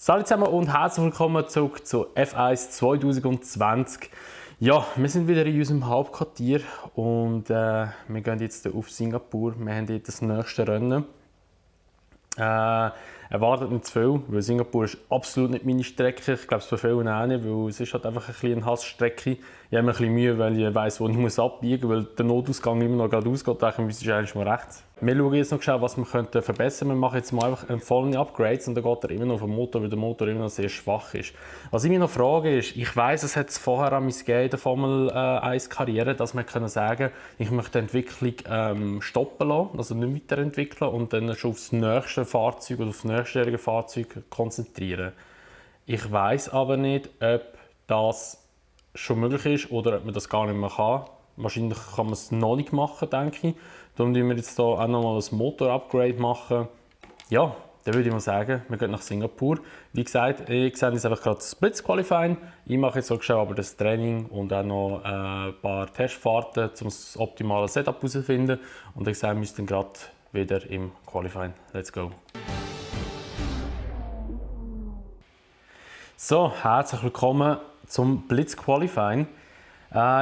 Hallo zusammen und herzlich willkommen zurück zu F1 2020. Ja, wir sind wieder in unserem Hauptquartier und wir gehen jetzt auf Singapur. Wir haben dort das nächste Rennen. Erwartet nicht zu viel, weil Singapur ist absolut nicht meine Strecke. Ich glaube, es bei vielen auch nicht, weil es ist halt einfach eine Hassstrecke. Ich habe mir ein bisschen Mühe, weil ich weiss, wo ich abbiegen muss, weil der Notausgang immer noch geradeaus geht. Ich müsste eigentlich mal rechts. Wir schauen jetzt noch, was wir verbessern können. Wir machen jetzt mal einfach empfohlene Upgrades und dann geht er immer noch auf den Motor, weil der Motor immer noch sehr schwach ist. Was ich mich noch frage ist, ich weiss, es hat vorher an in der Formel 1 Karriere, dass wir können sagen, ich möchte die Entwicklung stoppen lassen, also nicht weiterentwickeln und dann schon aufs nächste Fahrzeug oder aufs nächstjährige Fahrzeug konzentrieren. Ich weiss aber nicht, ob das schon möglich ist oder ob man das gar nicht mehr kann. Wahrscheinlich kann man es noch nicht machen, denke ich. Darum machen wir jetzt hier auch nochmal ein Motor-Upgrade machen. Ja, dann würde ich mal sagen, wir gehen nach Singapur. Wie gesagt, ich sehe jetzt einfach gerade das Splits-Qualifying. Ich mache jetzt so aber das Training und auch noch ein paar Testfahrten, um das optimale Setup herauszufinden. Und ich sehe, wir sind gerade wieder im Qualifying. Let's go! So, herzlich willkommen zum Blitz-Qualifying.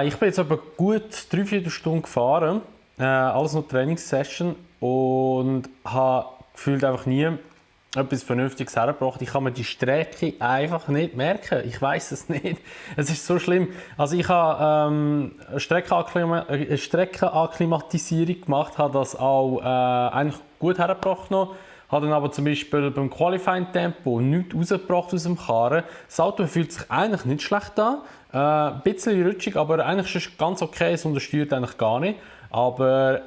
Ich bin jetzt etwa gut 3-4 Stunden gefahren, alles noch Trainingssession und habe gefühlt einfach nie etwas Vernünftiges hergebracht. Ich kann mir die Strecke einfach nicht merken. Ich weiß es nicht. Es ist so schlimm. Also ich habe eine Streckenakklimatisierung gemacht, habe das auch eigentlich gut hergebracht noch. Habe dann aber zum Beispiel beim Qualifying-Tempo nichts rausgebracht aus dem Karren. Das Auto fühlt sich eigentlich nicht schlecht an. Ein bisschen rutschig, aber eigentlich ist es ganz okay. Es untersteuert eigentlich gar nicht. Aber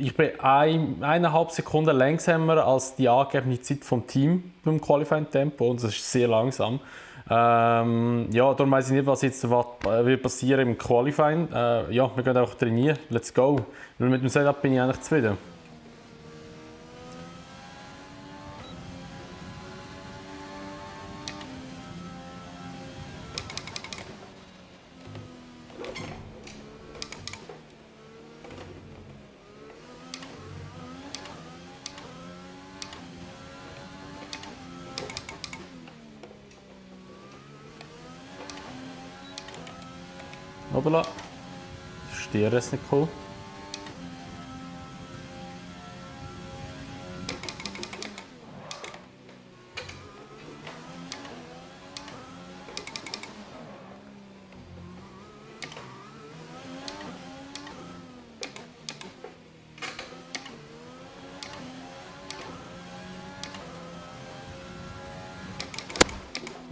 ich bin 1,5 Sekunden langsamer als die angegebene Zeit vom Team beim Qualifying-Tempo. Und das ist sehr langsam. Ja, darum weiss ich nicht, was jetzt wird passieren im Qualifying. Ja, wir gehen auch trainieren. Let's go. Weil mit dem Setup bin ich eigentlich zufrieden. Hoppala. Steer ist nicht cool.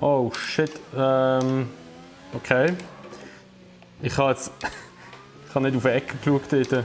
Oh shit. Okay. Ich habe nicht auf die Ecke geschaut dort.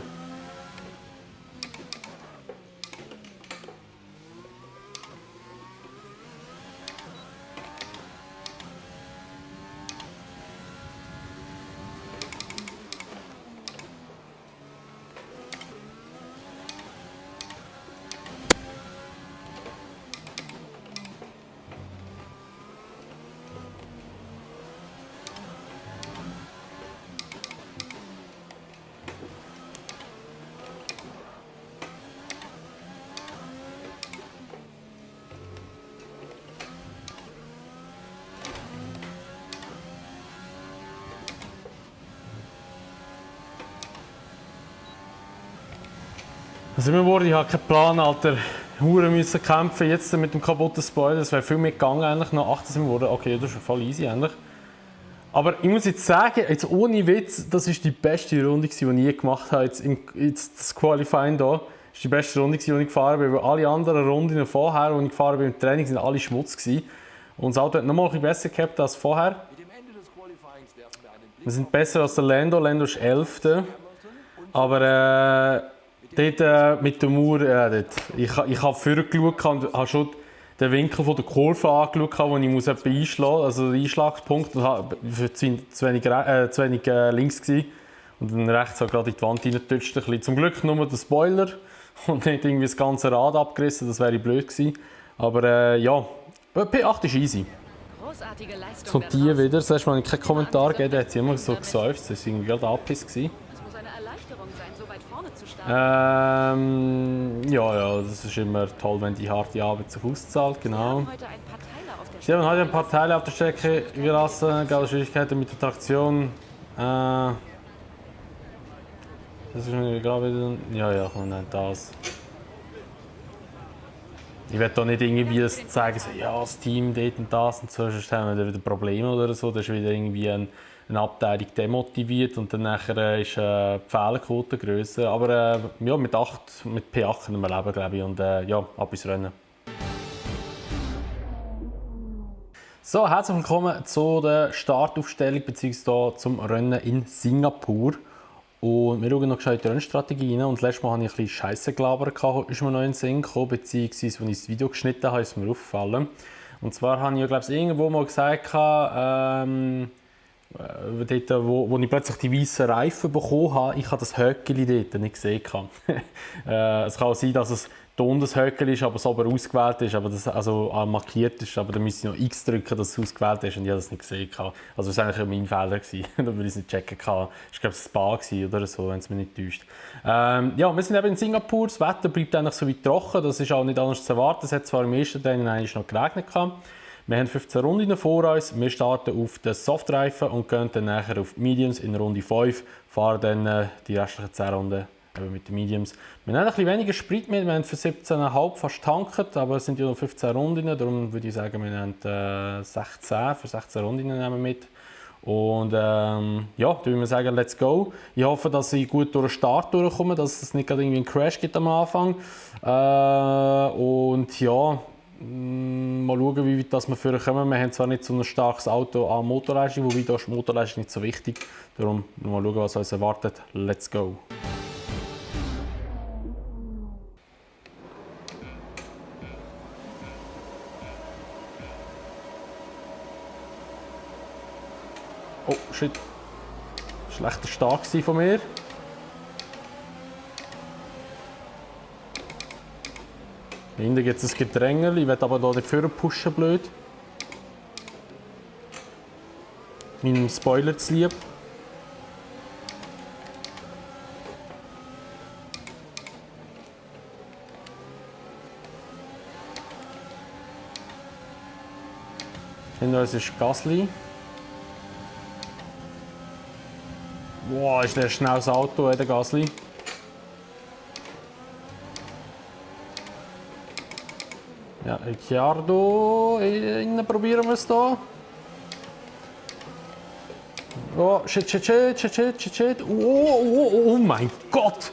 Also ich habe keinen Plan, Alter. Huren müssen kämpfen, jetzt mit dem kaputten Spoiler. Das wäre viel mehr gegangen eigentlich, nach 18 Minuten. Okay, das ist voll easy eigentlich. Aber ich muss jetzt sagen, jetzt ohne Witz, das ist die beste Runde, die ich je gemacht habe. Jetzt das Qualifying hier. Das ist die beste Runde, die ich gefahren bin. Weil alle anderen Runden vorher, die ich gefahren bin im Training, sind alle Schmutz gewesen. Und das Auto hat noch mal ein bisschen besser gehabt als vorher. Wir sind besser als der Lando. Lando ist 11. Aber dort mit der Mauer, ich habe vorher geschaut und habe schon den Winkel von der Kurve angeschaut, wo ich muss einschlagen muss, also den Einschlagspunkt, war zu wenig links gewesen. Und dann rechts hat gerade in die Wand reingetutscht. Zum Glück nur der Spoiler und nicht irgendwie das ganze Rad abgerissen, das wäre blöd gewesen. Aber ja, P8 ist easy. Jetzt kommt die wieder, das erste Mal habe ich keinen Kommentar gegeben, da hat sie immer so gesäuft, das war irgendwie gerade angepisst. Ja, das ist immer toll, wenn die harte Arbeit zu Fuß zahlt, genau. Steven hat ja ein paar Teile auf der Strecke gelassen, gab Schwierigkeiten mit der Traktion. Das ist schon gerade wieder. Ja, komm, nein, das. Ich werde hier nicht irgendwie sagen, so, ja, das Team dort und das und so, sonst haben wir wieder Probleme oder so. Das ist wieder irgendwie eine Abteilung demotiviert und dann nachher ist die Fehlerquote grösser. Aber ja, mit P8 können wir leben, glaube ich. Und ja, ab ins Rennen. So, herzlich willkommen zu der Startaufstellung bzw. zum Rennen in Singapur. Und wir schauen noch gescheit die Rennstrategie rein. Und letztes Mal habe ich ein bisschen Scheisse gelabert, ist mir noch in den Sinn gekommen, beziehungsweise als ich das Video geschnitten habe, ist mir aufgefallen. Und zwar habe ich ja, glaube ich, irgendwo mal gesagt, dort, wo ich plötzlich die weißen Reifen bekommen habe, ich habe das Höckeli dort nicht gesehen. Es kann auch sein, dass es unten das Höckeli ist, aber es oben ausgewählt ist, aber das, also markiert ist, aber dann müsste ich noch X drücken, dass es ausgewählt ist und ich habe das nicht gesehen. Also das war eigentlich mein Fehler, da würde ich es nicht checken. Das war, glaube ich, ein Spa oder so, wenn es mich nicht täuscht. Ja, wir sind eben in Singapur, das Wetter bleibt eigentlich so weit trocken, das ist auch nicht anders zu erwarten. Es hat zwar im ersten Training noch geregnet. Wir haben 15 Runden vor uns. Wir starten auf den Softreifen und gehen dann nachher auf Mediums in Runde 5. Fahren dann die restlichen 10 Runden mit den Mediums. Wir haben ein bisschen weniger Sprit mit. Wir haben für 17,5 fast getankt, aber es sind ja noch 15 Runden. Darum würde ich sagen, wir haben 16 für 16 Runden nehmen wir mit. Und ja, dann würde ich sagen, let's go. Ich hoffe, dass ich gut durch den Start durchkomme, dass es nicht gerade irgendwie einen Crash gibt am Anfang. Und ja, mal schauen, wie weit wir vorher kommen. Wir haben zwar nicht so ein starkes Auto an Motorleistung, wobei da ist die Motorleistung nicht so wichtig. Darum mal schauen, was uns erwartet. Let's go! Oh, shit. Schlechter Start von mir. Hinten gibt es ein Gedränge, ich will aber hier nicht vorne pushen, blöd. Meinem Spoiler zu lieb. Hinter uns ist Gasly. Boah, ist der schnelles Auto, der Gasly. Ja, Ricciardo, innen probieren wir es hier. Oh, shit. Oh mein Gott!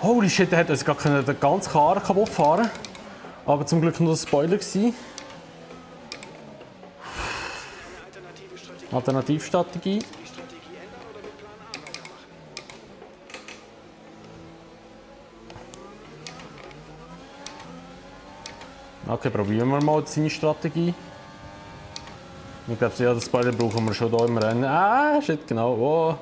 Holy shit, der hätte uns gar den ganzen Karren kaputt fahren. Aber zum Glück nur ein Spoiler gewesen. Alternativstrategie. Okay, probieren wir mal seine Strategie. Ich glaube, ja, das Spoiler brauchen wir schon hier im Rennen. Ah, shit, genau. Oh.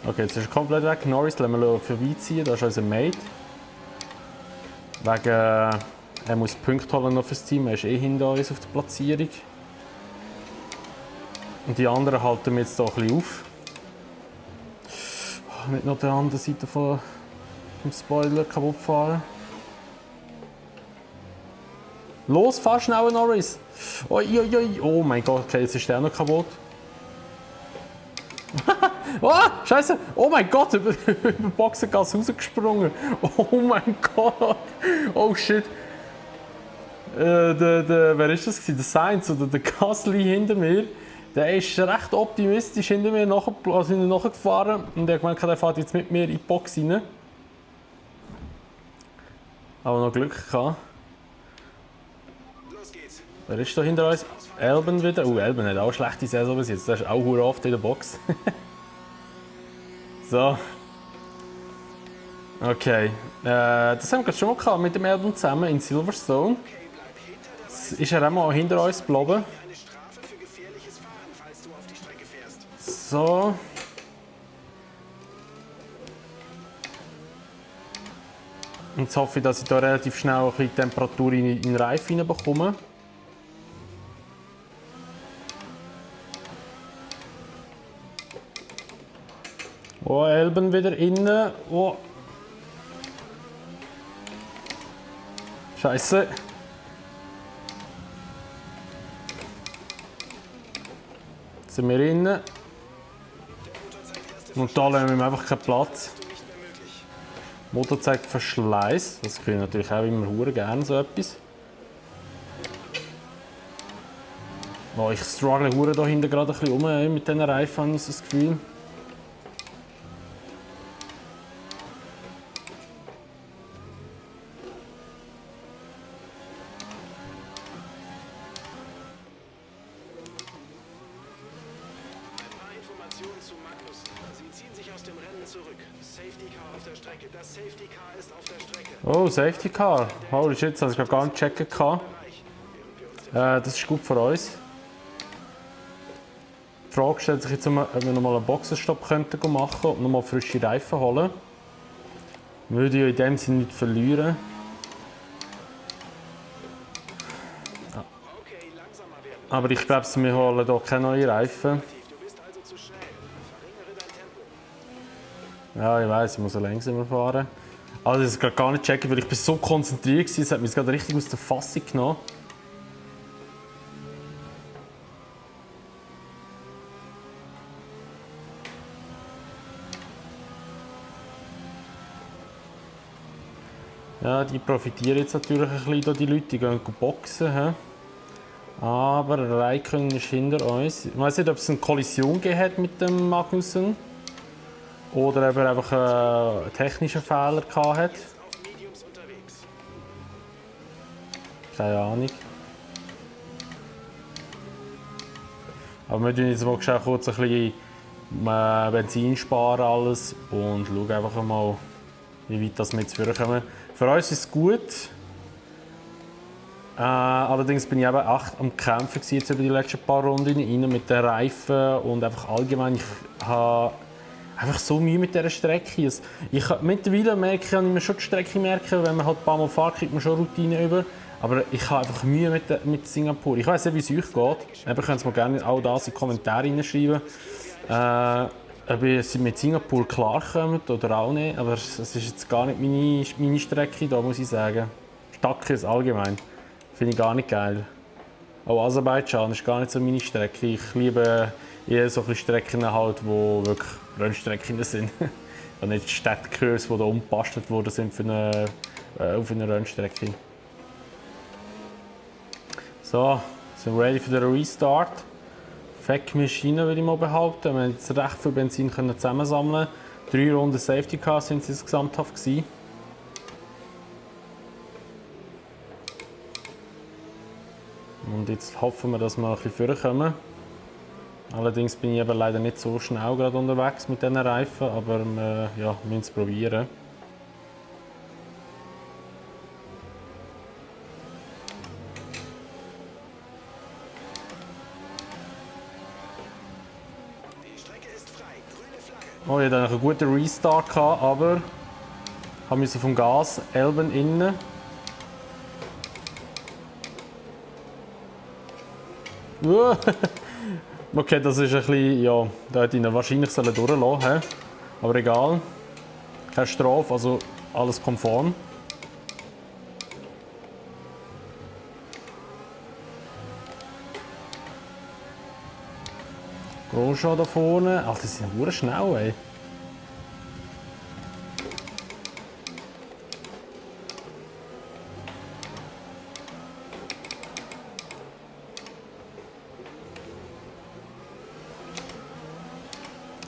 Okay, jetzt ist er komplett weg. Norris, lassen wir vorbeiziehen. Da ist unser Mate. Wegen, er muss Punkte holen noch fürs Team. Er ist hinter uns auf der Platzierung. Und die anderen halten wir jetzt hier ein bisschen auf. Nicht noch die andere Seite vom Spoiler kaputt fahren. Los, fahr schnell, Norris! Oh mein Gott, okay, jetzt ist der noch kaputt. Oh, Scheiße! Oh mein Gott, über Boxengas rausgesprungen! Oh mein Gott! Oh shit! Wer ist das? Der Sainz oder der Gasly hinter mir? Der ist recht optimistisch hinter mir nachgefahren und er hat gemeint, der fährt jetzt mit mir in die Box rein. Aber noch Glück gehabt. Wer ist da hinter uns? Albon wieder. Albon hat auch eine schlechte Saison bis jetzt. Der ist auch sehr oft in der Box. So. Okay. Das haben wir schon mal gehabt mit dem Albon zusammen in Silverstone. Ist er auch mal hinter uns geblieben. So. Und jetzt hoffe ich, dass ich da relativ schnell ein bisschen Temperatur in den Reifen bekomme. Oh, Albon wieder innen. Oh. Scheiße. sind wir innen. Und da lassen wir einfach keinen Platz. Motor zeigt Verschleiß. Das kriege ich natürlich auch immer hure gerne, so etwas. Oh, ich struggle hure da hinten gerade ein bisschen rum mit diesen Reifen, habe ich so das Gefühl. Zu Magnus. Sie ziehen sich aus dem Rennen zurück. Safety Car auf der Strecke. Das Safety Car ist auf der Strecke. Oh, Safety Car. Holy shit, das habe ich gar nicht checken können. Das ist gut für uns. Die Frage stellt sich jetzt, ob wir nochmal einen Boxenstopp könnten machen und nochmal frische Reifen holen. Würde ich in dem Sinne nicht verlieren. Aber ich glaube, wir holen hier keine neuen Reifen. Ja, ich weiss, ich muss langsamer fahren. Also das ist gar nicht checken, weil ich so konzentriert war, es hat mich gerade richtig aus der Fassung genommen. Ja, die profitieren jetzt natürlich ein bisschen, die Leute, die gehen boxen. He? Aber Räikkönen ist hinter uns. Ich weiß nicht, ob es eine Kollision gegeben hat mit dem Magnussen. Oder ob er einfach einen technischen Fehler hatte. Keine Ahnung. Aber wir tun jetzt mal kurz ein bisschen Benzin sparen alles und schauen einfach mal, wie weit das wir jetzt vorkommen. Für uns ist es gut. Allerdings bin ich eben echt am Kämpfen jetzt über die letzten paar Runden rein mit den Reifen und einfach allgemein. Ich habe einfach so Mühe mit dieser Strecke. Mittlerweile merke ich mir schon die Strecke merken, wenn man halt ein paar Mal fährt, kriegt man schon Routine über. Aber ich habe einfach Mühe mit Singapur. Ich weiß nicht, wie es euch geht. Ihr könnt mir gerne auch das in die Kommentare hineinschreiben. Ob ihr mit Singapur klarkommt oder auch nicht. Aber es ist jetzt gar nicht meine Strecke, da muss ich sagen. Stadtkurs allgemein. Finde ich gar nicht geil. Auch Aserbaidschan ist gar nicht so meine Strecke. Ich liebe eher so Strecken, halt, die wirklich Rennstrecken sind. Und nicht Städtekurs, die da umbastelt worden sind für auf eine Rennstrecke. So, sind wir ready für den Restart. Fake Maschine würde ich mal behaupten. Wir haben jetzt recht viel Benzin zusammensammeln. 3 Runden Safety Car sind es insgesamt gewesen. Und jetzt hoffen wir, dass wir ein bisschen vorkommen. Allerdings bin ich aber leider nicht so schnell gerade unterwegs mit diesen Reifen, aber wir müssen es probieren. Die Strecke ist frei. Grüne Flagge. Oh, ich hatte einen guten Restart gehabt, aber habe vom Gas Elben innen. Okay, das ist ein bisschen, ja, da hätte ich ihn wahrscheinlich durchlassen sollen, aber egal. Keine Strafe, also alles konform. Grosjean da vorne, ach, das sind ja schnell, ey.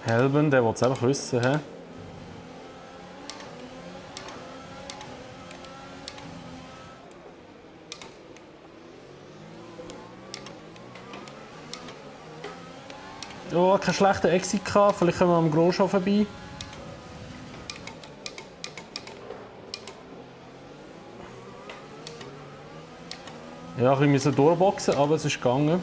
Helben, der will es einfach wissen. He? Oh, kein schlechter Exit gehabt. Vielleicht kommen wir am Grosjean vorbei. Ja, ich musste durchboxen, aber es ist gegangen.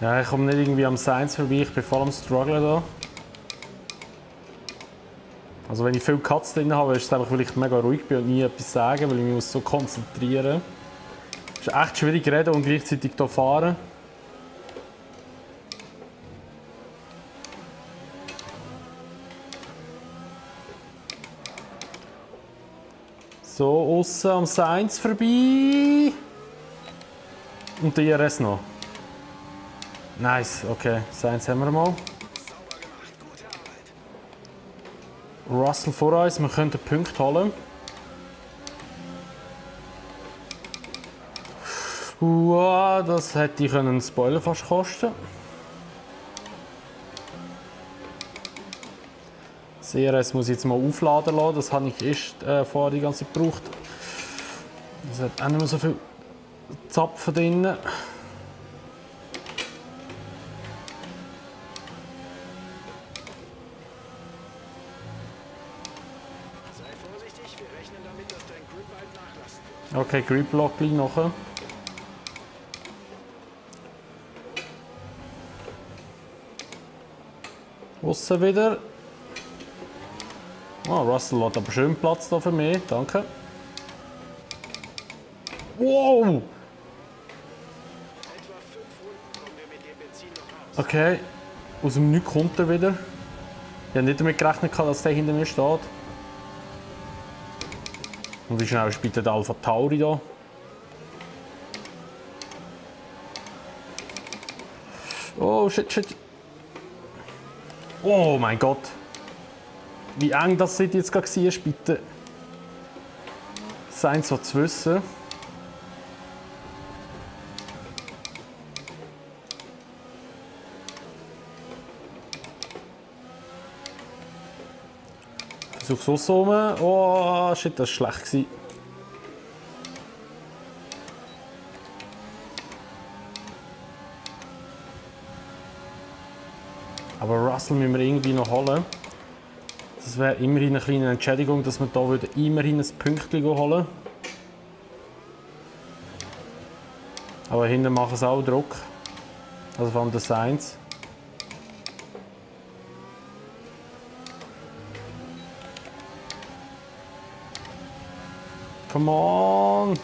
Ja, ich komme nicht irgendwie am Sainz vorbei, ich bin voll am Strugglen da. Also wenn ich viel Cuts drin habe, ist es einfach, weil ich mega ruhig bin und nie etwas sagen, weil ich mich so konzentrieren muss. Es ist echt schwierig reden und gleichzeitig hier fahren. So, aussen am Sainz vorbei. Und der IRS noch. Nice, okay. Sainz haben wir mal. Sauber gemacht. Gute Arbeit. Russell vor uns, wir können den Punkt holen. Das hätte ich einen Spoiler fast kosten. Das IRS muss ich jetzt mal aufladen lassen. Das habe ich erst vorher die ganze Zeit gebraucht. Das hat auch nicht mehr so viel Zapfen drin. Sei vorsichtig, wir rechnen damit, dass dein Grip bald nachlassen wird. Okay, Grip Lock gleich nachher. Aussen wieder. Russell hat aber schön Platz da für mich, danke. Wow! Etwa 5 Runden kommen wir mit dem Benzin noch raus. Okay, aus dem Nichts kommt er wieder. Ich habe nicht damit gerechnet, dass der hinter mir steht. Und wie schnell spielt der Alpha Tauri da? Oh shit, shit. Oh mein Gott. Wie eng das jetzt gerade war, bitte. Sein so zu wissen. Versuch so rum. Oh shit, das war schlecht. Aber Russell müssen wir irgendwie noch holen. Das wäre immerhin eine kleine Entschädigung, dass wir hier immerhin ein Pünktchen holen. Aber hinten machen es auch Druck. Also vor allem der Sainz. Come on! Etwa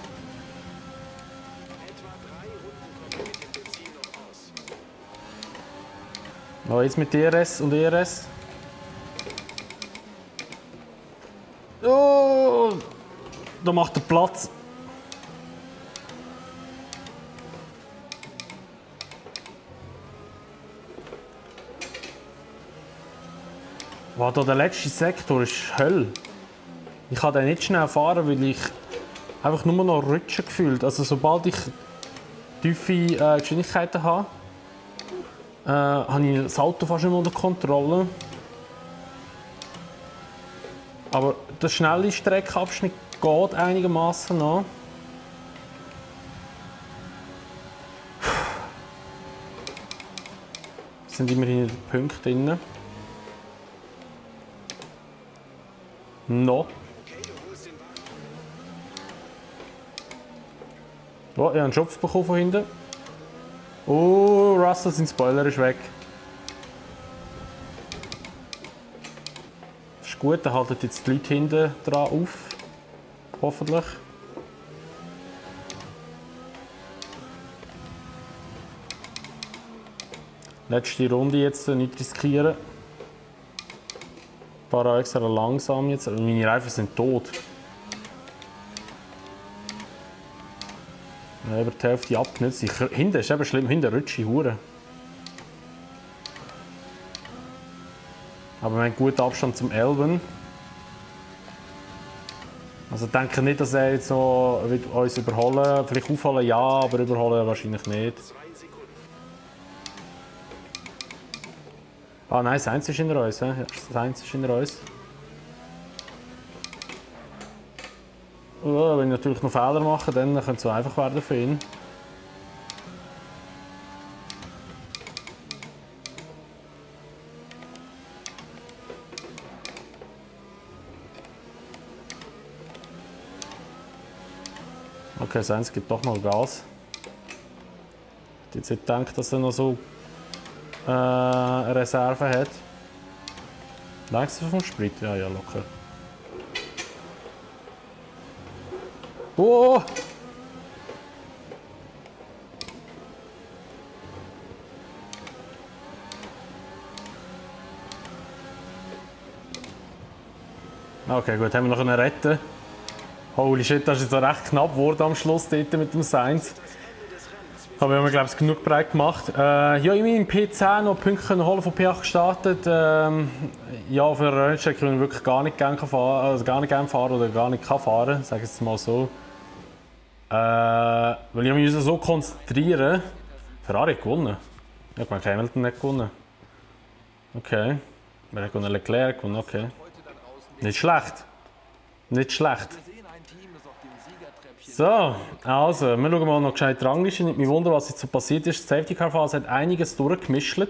3 Runden kommen wir mit dem Benzin noch raus. Oh, jetzt mit DRS und ERS. Oh! Da macht er Platz. Wow, da der letzte Sektor ist Hölle. Ich kann den nicht schnell fahren, weil ich einfach nur noch rutschen gefühlt. Also sobald ich tiefe Geschwindigkeiten habe, habe ich das Auto fast nicht mehr unter Kontrolle. Aber der schnelle Streckenabschnitt geht einigermaßen noch. Es sind immerhin Punkte drin. Noch. Okay, du holst den Wagen. Oh, ich habe einen Schopf bekommen von hinten. Oh, Russell, sein Spoiler ist weg. Das ist gut, dann halten jetzt die Leute hinten dran auf. Hoffentlich. Letzte Runde jetzt, nicht riskieren. Ich fahre extra langsam jetzt, aber meine Reifen sind tot. Ja, über die Hälfte abgenutzt. Hinten ist eben schlimm, hinten rutsche ich hure. Aber wir haben guten Abstand zum Elben. Also ich denke nicht, dass er jetzt noch uns überholen will. Vielleicht aufholen ja, aber überholen wahrscheinlich nicht. 2 Sekunden. Ah nein, das 1 ist hinter uns. Ja, das 1 ist hinter uns. Oh, wenn ich natürlich noch Fehler mache, dann könnte es so einfach werden für ihn. Okay, das 1 gibt doch noch Gas. Ich hätte jetzt nicht gedacht, dass er noch so eine Reserve hat. Längst vom Sprit? Ja, ja, locker. Oh! Okay, gut, haben wir noch retten. Holy shit, das ist jetzt auch recht knapp geworden am Schluss dort mit dem Sainz. Aber wir haben, glaube ich, genug breit gemacht. Ja, immerhin P10 noch Punkte holen von P8 gestartet. Ja, für eine Rennstrecke, die ich wirklich gar nicht gerne fahren, also gar nicht gerne fahren oder gar nicht kann fahren, sage ich jetzt mal so. Weil ich mich so konzentrieren. Ferrari hat gewonnen. Ja, ich meine, Hamilton hat gewonnen. Okay. Wer hat gewonnen? Leclerc gewonnen, okay. Nicht schlecht. Nicht schlecht. So, also, wir schauen mal noch gescheit die Rangliste. Nicht mich wundern, was jetzt so passiert ist. Die Safety Car Phase hat einiges durchgemischt.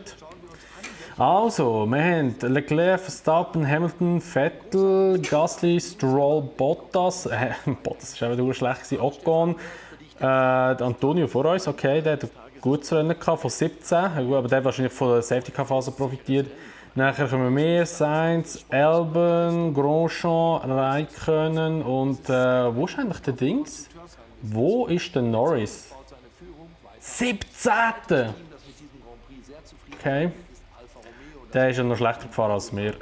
Also, wir haben Leclerc, Verstappen, Hamilton, Vettel, Gasly, Stroll, Bottas. Bottas war eben schlecht, Ocon. Antonio vor uns, okay, der hat ein gutes Rennen gehabt, von 17. Aber der hat wahrscheinlich von der Safety Car Phase profitiert. Nachher kommen wir Sainz, Albon, Grosjean, Raikkonen und wo ist eigentlich der Dings? Wo ist der Norris? 17. Okay. Der ist ja noch schlechter gefahren als wir.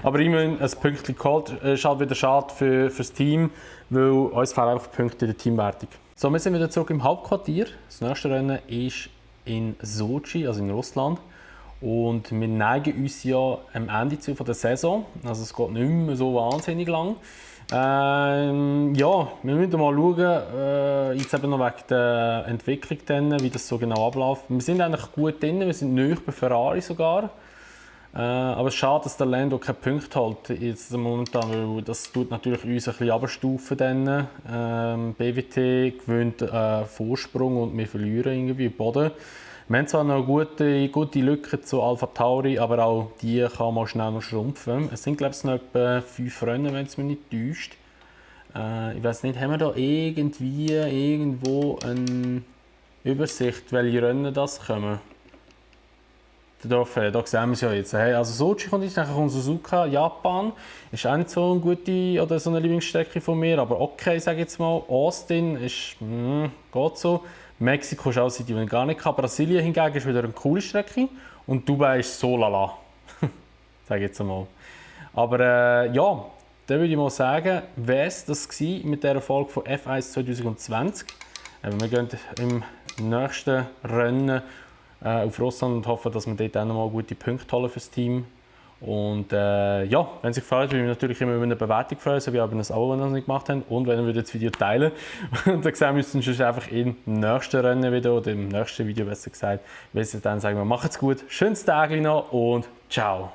Aber immerhin ein Pünktchen geholt. Ist halt wieder schade für das Team, weil uns fehlen einfach Punkte in der Teamwertung. So, wir sind wieder zurück im Hauptquartier. Das nächste Rennen ist in Sochi, also in Russland. Und wir neigen uns ja am Ende zu von der Saison. Also es geht nicht mehr so wahnsinnig lang. Ja, wir müssen mal schauen, jetzt eben noch wegen der Entwicklung, dann, wie das so genau abläuft. Wir sind eigentlich gut drin, wir sind nahe bei Ferrari sogar. Aber es ist schade, dass der Lando keine Punkte hat jetzt momentan, weil das tut natürlich uns ein bisschen abstufen. BWT gewinnt Vorsprung und wir verlieren irgendwie den Boden. Wir haben zwar noch eine gute Lücke zu Alpha Tauri, aber auch die kann man schnell noch schrumpfen. Es sind, glaube ich, noch etwa 5 Rennen, wenn es mich nicht täuscht. Ich weiß nicht, haben wir da irgendwo eine Übersicht, welche Rennen das kommen? Da sehen wir es ja jetzt. Also Sochi kommt jetzt, nachher kommt Suzuka, Japan. Ist auch nicht so eine gute oder so eine Lieblingsstrecke von mir, aber okay, sage ich jetzt mal. Austin ist, geht so. Mexiko ist auch die ich gar nicht kann. Brasilien hingegen ist wieder eine coole Strecke. Und Dubai ist so lala. Sage ich jetzt mal. Aber ja, dann würde ich mal sagen, wäre es das mit dieser Folge von F1 2020. Wir gehen im nächsten Rennen auf Russland und hoffen, dass wir dort auch noch mal gute Punkte holen für das Team. Und ja, wenn es euch gefällt, würde ich mich natürlich immer über eine Bewertung freuen, so wie ihr das auch noch nicht gemacht habt. Und wenn ihr das Video teilen und dann sehen wir uns dann einfach im nächsten Rennen wieder oder im nächsten Video besser gesagt. Bis dann sagen wir, macht's gut, schönes Tag noch und ciao.